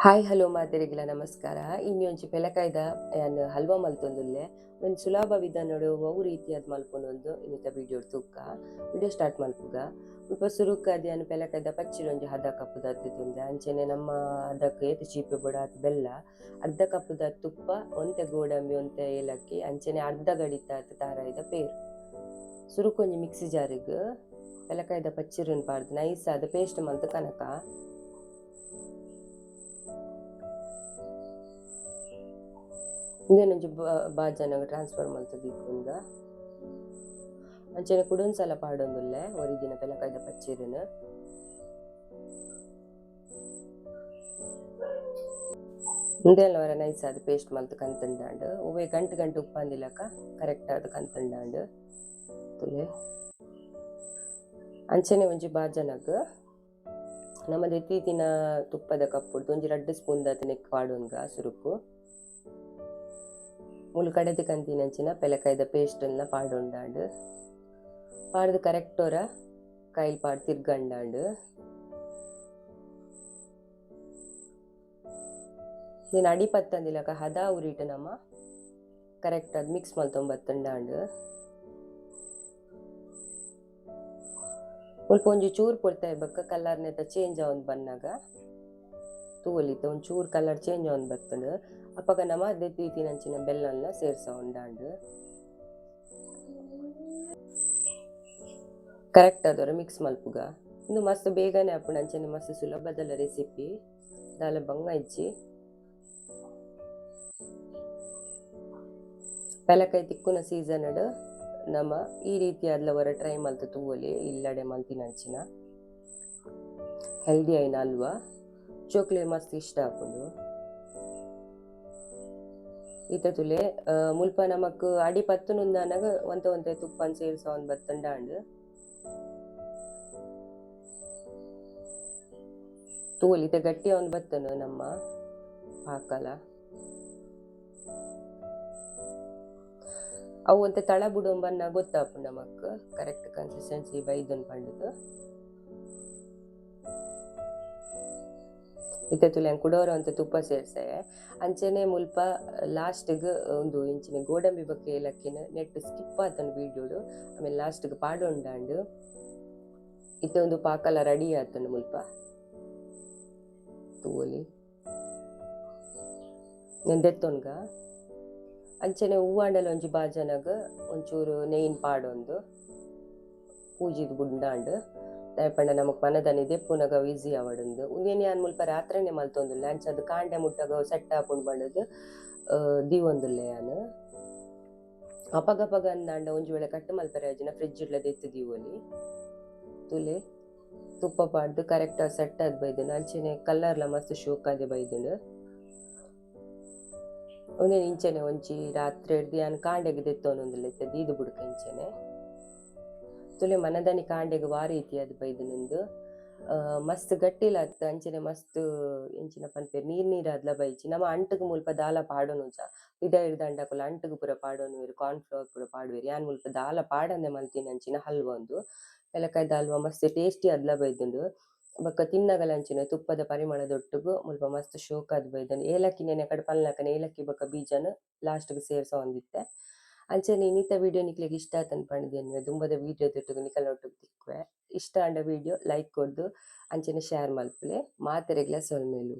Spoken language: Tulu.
ಹಾಯ್ ಹಲೋ ಮಾತೆರೆಗ್ಲ ನಮಸ್ಕಾರ. ಇನಿ ಒಂಜಿ ಪೆಲಕಾಯ್ದ ಯಾನ್ ಹಲ್ವ ಮಲ್ತೊಂದುಲ್ಲೆ. ಒಂಜಿ ಸುಲಭ ವಿಧಾನಡ್ ಒವು ರೀತಿಯಾದ್ ಮಲ್ಪುನೊಂದು ಇನ್ನಿತ ವಿಡಿಯೋ ತೂಕ ವಿಡಿಯೋ ಸ್ಟಾರ್ಟ್ ಮಲ್ಪುಗ. ಮುಲ್ಪ ಸುರುಕಾದ್ ಯಾನ್ ಪೆಲಕಾಯ್ದ ಪಚ್ಚಿಲ್ ಒಂಜಿ ಅರ್ಧ ಕಪ್ ದತ್ತುಂದೆ. ಅಂಚನೆ ನಮ್ಮ ಅದಕ್ ಏತ್ ಚೀಪೆ ಬೋಡು ಆತ್ ಬೆಲ್ಲ, ಅರ್ಧ ಕಪ್ ದ ತುಪ್ಪ, ಒಂತೆ ಗೋಡಂಬಿ, ಒಂತೆ ಏಲಕ್ಕಿ, ಅಂಚನೆ ಅರ್ಧ ಗಡಿತ ತಾರಾಯಿದ ಪೇರ್. ಸುರುಕು ಒಂಜಿ ಮಿಕ್ಸಿ ಜಾರಿಗ್ ಪೆಲಕಾಯ್ದ ಪಚ್ಚಿರನ್ ಪಾಡ್ದ್ ನೈಸ್ ಆದ್ ಪೇಸ್ಟ್ ಮಲ್ತ್ ಕನಕ. ಇಂದೆನೊಂಜಿ ಬಾಜನಗ್ ಟ್ರಾನ್ಸ್ಫರ್ ಮಲ್ತ್ ದೀಪುಂಡ. ಅಂಚನೆ ಕುಡೊಂಜಿ ಸಲ ಪಾಡೊಂದುಲ್ಲೆ ಒರಿದಿನ ಪೆಲಕಾಯ್ದ ಪಚ್ಚಿರನ್. ಇಂದೆಲ ಒರ ನೈಸ್ ಆದ್ ಪೇಸ್ಟ್ ಮಲ್ತ್ ಕಂತುಂಡಾಂಡ್. ಒವ್ವೆ ಗಂಟು ಗಂಟು ಉಪ್ಪಂದಿಲಕ ಕರೆಕ್ಟ್ ಆದ್ ಕಂತುಂಡಾಂಡ್. ತುಲೆ ಅಂಚನೆ ಒಂಜಿ ಬಾಜನಗ್ ನಮ ದೆತ್ತಿತ್ತಿನ ತುಪ್ಪದ ಕಪ್ಪುಡ್ದು ಒಂಜಿ 2 ಸ್ಪೂನ್ ದಾತ್ ನೆಕ್ ಪಾಡೊನ್ಗ ಸುರುಕು. ಮೂಲು ಕಡೆದ ಕಂತಿನಂಚಿನ ಪೆಲಕಾಯ್ದ ಪೇಸ್ಟ್ ನ್ಲ ಪಾಡೊಂಡಾಂಡ್. ಪಾಡ್ದ್ ಕರೆಕ್ಟ್ ಒರ ಕೈಲ್ ಪಾಡ್ ತಿರ್ಗಂಡಾಂಡ್. ನೆನ್ ಅಡಿ ಪತ್ತಂದಿಲಕ ಹದ ಉರಿಟ್ ನಮ ಕರೆಕ್ಟ್ ಆದ್ ಮಿಕ್ಸ್ ಮಲ್ತೊಂದು ಬತ್ತುಂಡಾಂಡ್. ಮುಲ್ಪ ಒಂಜಿ ಚೂರು ಪೊರ್ತಾಯಿ ಬೊಕ್ಕ ಕಲರ್ ನೆತ್ತ ಚೇಂಜ್ ಆವೊಂದು ಬನ್ನಗ ತೂವೊಲಿತ ಒಂಜಿ ಚೂರು ಕಲರ್ ಚೇಂಜ್ ಆವೊಂದು ಬತ್ತುಂಡು. ಅಪಗ ನಮ ದೆತ್ತಿತ್ತಿನಂಚಿನ ಬೆಲ್ಲನ್ಲ ಸೇರ್ಸವೊಂಡಾಂಡ್. Correct ಆದೊರ mix ಮಲ್ಪುಗ. ಉಂದು ಮಸ್ತ್ ಬೇಗನೆ ಆಪುಂಡು ಅಂಚನೆ ಮಸ್ತ್ ಸುಲಭದಲ ರೆಸಿಪಿ. ದಾಲ ಬಂಗ ಇಜ್ಜಿ. ಪೆಲಕಾಯಿ ತಿಕ್ಕುನ ಸೀಸನ್ ಡ್ ನಮ ಈ ರೀತಿಯಾದ್ಲ ಒರ ಟ್ರೈ ಮಲ್ತ್ ತೂವೊಲಿ ಇಲ್ಲಡೆ ಮಲ್ತಿನಂಚಿನ ಹೆಲ್ದಿ ಆಯಿನ ಹಲ್ವಾ. ಜೋಕ್ಲೆಗ್ ಮಸ್ತ್ ಇಷ್ಟ ಆಪುಂಡು. ಈತ ತುಲೆ ಮುಲ್ಪ ನಮಕ್ ಅಡಿ ಪತ್ತುನುಂದಾನಗ ಒಂತೆ ಒಂತೆ ತುಪ್ಪನ್ ಸೇರ್ಸವೊಂದು ಬತ್ತುಂಡಾಂಡ್. ತೂವೊಲಿ ಇತ್ತೆ ಗಟ್ಟಿ ಆವೊಂದು ಬತ್ತುಂಡು ನಮ್ಮ ಪಾಕಲ. ಅವು ಒಂತೆ ತಳ ಬುಡೊಂದು ಬನ್ನಗ ಗೊತ್ತಾಪುಂಡು ನಮಕ್ ಕರೆಕ್ಟ್ ಕನ್ಸಿಸ್ಟೆನ್ಸಿ ಬೈದುಂಡು ಪಂಡುದು. ಇತ್ತೆ ತುಲೆ ಕುಡೋರ ಒಂತೆ ತುಪ್ಪ ಸೇರ್ಸಯೆ. ಅಂಚನೆ ಮುಲ್ಪ ಲಾಸ್ಟ್ ಗ್ ಉಂದು ಇಂಚಿನ ಗೋಡಂಬಿ ಬೊಕ್ಕ ಏಲಕ್ಕಿನ ನೆಟ್ ಸ್ಕಿಪ್ ಆತುಂಡು ವಿಡಿಯೋಡು. ಆಮೇಲೆ ಲಾಸ್ಟ್ ಗ್ ಪಾಡೊಂಡಾಂಡ್. ಇತ್ತೆ ಉಂದು ಪಾಕಲ ರೆಡಿ ಆತುಂಡು ಮುಲ್ಪ ತೂವೊಲಿ. ನೆನ್ ದೆತ್ತೊನ್ಗ. ಅಂಚನೆ ಹೂವಾಂಡಲ ಒಂಜಿ ಬಾಜನಗ್ ಒಂಚೂರು ನೆಯ್ನ್ ಪಾಡೊಂದು ಪೂಜಿದ್ ಬುಡ್ಂಡಾಂಡ್. ದಾಯೆ ಪಂಡ ನಮಕ್ ಮನದಾನಿ ದೆಪ್ಪುನಗ ಈಸಿ ಆವಡುಂದು. ಉಂದೆನ್ ಯಾನ್ ಮುಲ್ಪ ರಾತ್ರೆನೆ ಮಲ್ತೊಂದುಲ್ಲೆ. ಅಂಚಾದ್ ಕಾಂಡೆ ಮುಟ್ಟಗ ಸೆಟ್ ಆಪುಂಡು ಪಂಡುದು ದೀವೊಂದುಲ್ಲೆ ಯಾನ್. ಅಪಗಪಗ ಅಂದಾಂಡ ಒಂಜಿ ವೇಳೆ ಕಟ್ ಮಲ್ಪೆರೆ ಆಯಿಜಿನ ಫ್ರಿಡ್ಜ್ ಡ್ಲ ದೆತ್ತ್ ದೀವೊಲಿ. ತುಲೆ ತುಪ್ಪ ಪಾಡ್ದ್ ಕರೆಕ್ಟ್ ಆದ್ ಸೆಟ್ ಆದ್ ಬೈದುಂಡು. ಅಂಚನೆ ಕಲರ್ ಲ ಮಸ್ತ್ ಶೋಕ್ ಆದ್ ಬೈದುಂಡು. ಉಂದೆನ್ ಇಂಚನೆ ಒಂಜಿ ರಾತ್ರೆಡ್ದ್ ಯಾನ್ ಕಾಂಡೆಗ್ ದೆತ್ತೊಂದುಲ್ಲೆ ಇತ್ತೆ ದೀದ್ ಬುಡ್ಕ ಇಂಚನೆ. ತುಲೆ ಮನದಾನಿ ಕಾಂಡೆಗ್ ವಾ ರೀತಿಯಾದ್ ಬೈದುಂಡು. ಮಸ್ತ್ ಗಟ್ಟಿಲ ಅತ್ತ್ ಅಂಚನೆ ಮಸ್ತ್ ಎಂಚಿನ ಪನ್ಪೆರ್ ನೀರ್ ನೀರಾದ್ಲ ಬೈಜಿ. ನಮ ಅಂಟುಗು ಮುಲ್ಪ ದಾಲ ಪಾಡೊನುಜ. ಪಿದಾಯಿಡ್ ದಂಡ ಅಕುಲು ಅಂಟುಗು ಪೂರ ಪಾಡೊನುವೆರ್ ಕಾರ್ನ್ ಫ್ಲೋರ್ ಪೂರ ಪಾಡುವೆರ್. ಯಾನ್ ಮುಲ್ಪ ದಾಲ ಪಾಡಂದೆ ಮಲ್ತಿನಂಚಿನ ಹಲ್ವ ಉಂದು. ಪೆಲಕಾಯ್ದ ಹಲ್ವ ಮಸ್ತ್ ಟೇಸ್ಟಿ ಆದ್ಲ ಬೈದುಂಡು. ಬೊಕ್ಕ ತಿನ್ನಗಲ ಅಂಚಿನ ತುಪ್ಪದ ಪರಿಮಳದೊಟ್ಟುಗು ಮುಲ್ಪ ಮಸ್ತ್ ಶೋಕ್ ಆದ್ ಬೈದುಂಡು. ಏಲಕ್ಕಿ ನೆನೆ ಕಡೆ ಪಲ್ನಕನೆ ಏಲಕ್ಕಿ ಬೊಕ್ಕ ಬೀಜನ್ ಲಾಸ್ಟ್ ಗ್ ಸೇರ್ಸವೊಂದಿತ್ತೆ. ಅಂಚನೆ ಇನ್ನಿತ ವಿಡಿಯೋ ನಿಕ್ಲೆಗ್ ಇಷ್ಟ ಆತುಂಡು ಪಂಡುದು ಎನ್ನುವೆ. ದುಂಬದ ವಿಡಿಯೋ ದೊಟ್ಟುಗು ನಿಕಲ್ನೊಟ್ಟುಗು ತಿಕ್ಕುವೆ. ಇಷ್ಟ ಆಂಡ ವಿಡಿಯೋ ಲೈಕ್ ಕೊರ್ದು ಅಂಚನೆ ಶೇರ್ ಮಲ್ಪುಲೆ. ಮಾತೆರೆಗ್ಲ ಸೊಲ್ಮೆಲು.